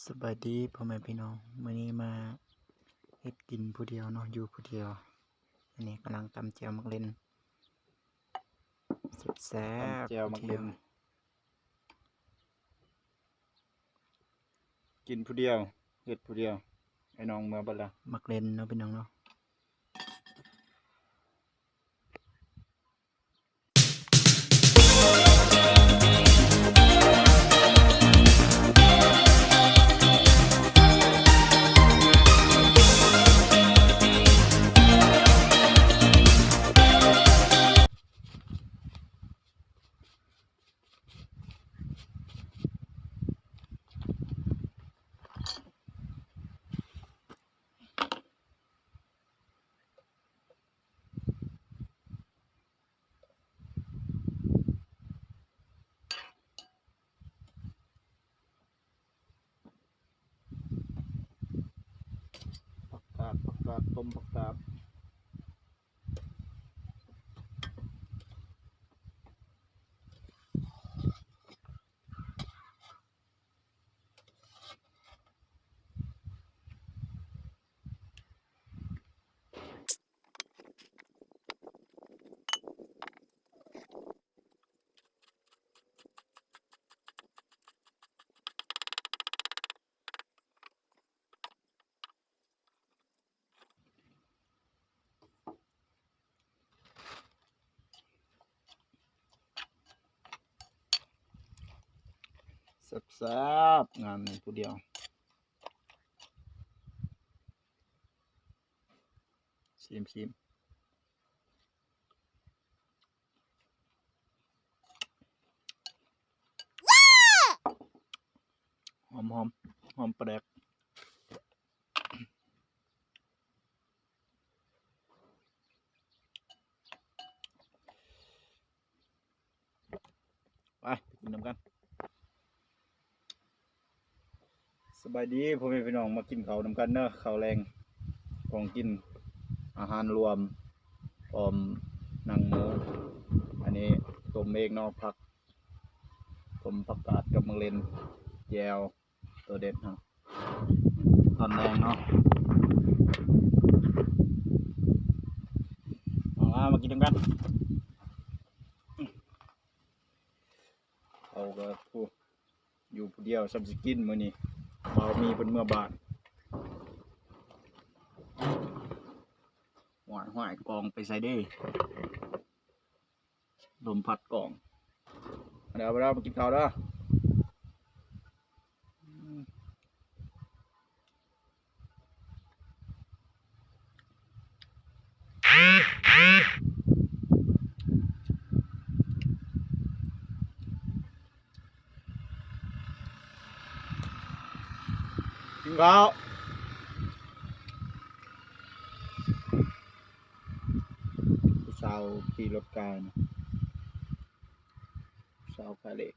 ສະບາຍດີພໍ່ແມ່ພີ່ນ້ອງ ມື້ນີ້ມາເຮັດກິນຜູ້ດຽວເນາະ ຢູ່ຜູ້ດຽວ. ອັນນີ້ກຳລັງຕຳແຈ່ວໝາກເລັ່ນ ແຊບໆ ຕຳແຈ່ວໝາກເລັ່ນ ຜູ້ດຽວ ກິນຜູ້ດຽວ ເຮັດຜູ້ດຽວ ໄອ້ນ້ອງເມືອເບິດລະ ໝາກເລັ່ນເນາະ ພີ່ນ້ອງເນາະ. ຜັກກາດ ຜັກກາດ ຕົ້ມຜັກກາດ. ແຊບໆ ງານນີ້ຜູ້ດຽວ ຊີມໆ. ຫອມໆ ຫອມປາແດກ. ໄປ ໄປກິນນຳກັນ. ສະບາຍດີພໍ່ແມ່ພີ່ນ້ອງ ມາກິນເຂົ້ານຳກັນເດີ ເຂົ້າແລງ ຂອງກິນ ອາຫານລວມ ອ້ອມໜັງໝູ. ອັນນີ້ຕົ້ມເອງເນາະ ຜັກ ຕົ້ມຜັກກາດກັບໝາກເລັ່ນ ແຈ່ວ ໂຕເດັດເຮົາ ຕອນແລງເນາະ. ເອົາ ມາ ມາກິນນຳກັນ. ເອົາ ກໍຜູ້ ຢູ່ຜູ້ດຽວ ສ່ຳຊິກິນມື້ນີ້ ບ່າວມີເພິ່ນເມືອບ້ານ. ຫ້ວຍໆ ກອງໄປໃສເດ້? ລົມພັດກອງ. ມາເດີ ມາເດີ ມາກິນເຂົ້າເດີ. ກິນເຂົ້າ. ຜູ້ສາວຂີ່ລົດການ ຜູ້ສາວຂາຍເລກ.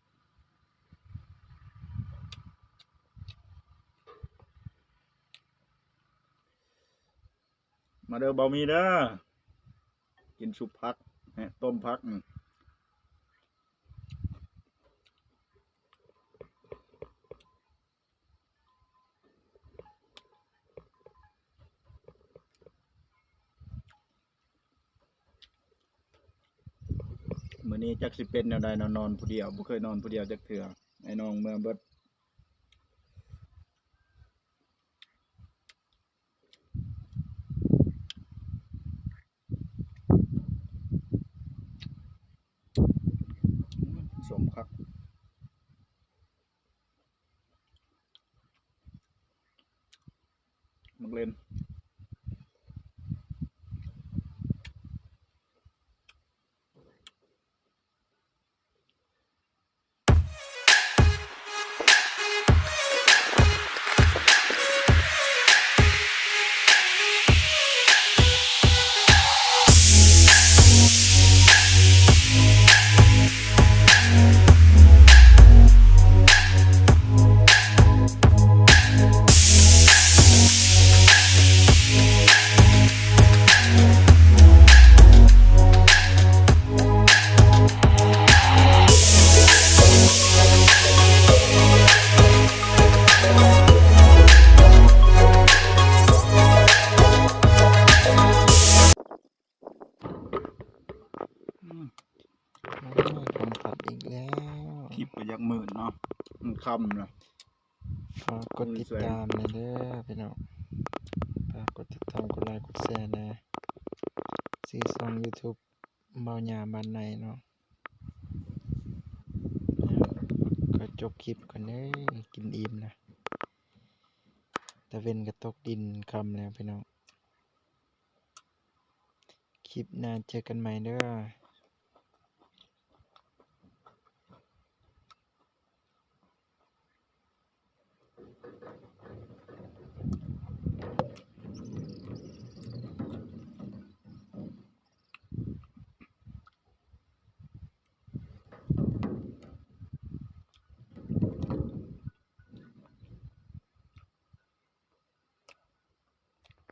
ມາເດີ ບ່າວມີເດີ ກິນຊຸບຜັກ ແລະ ຕົ້ມຜັກ. ມື້ນີ້ຈັກຊິເປັນແນວໃດເນາະ ນອນຜູ້ດຽວ ບໍ່ເຄີຍນອນຜູ້ດຽວຈັກເທື່ອ ໄອ້ນ້ອງເມືອເບິດ. ສົ້ມຄັກ ໝາກເລັ່ນ. ຄ່ຳນະ. ຝາກກົດຕິດຕາມແດ່ເດີພີ່ນ້ອງ, ຝາກກົດຕິດຕາມ ກົດໄລ ກົດແຊແດ່. ຊື່ຊ່ອງ YouTube ເບົາຫຍ້າບ້ານໃນເນາະ. ກໍຈົບຄລິບກ່ອນເດີ, ກິນອີ່ມລະ, ຕາເວັນກໍຕົກດິນຄ່ຳແລ້ວພີ່ນ້ອງ. ຄລິບໜ້າເຈີກັນໃໝ່ເດີ.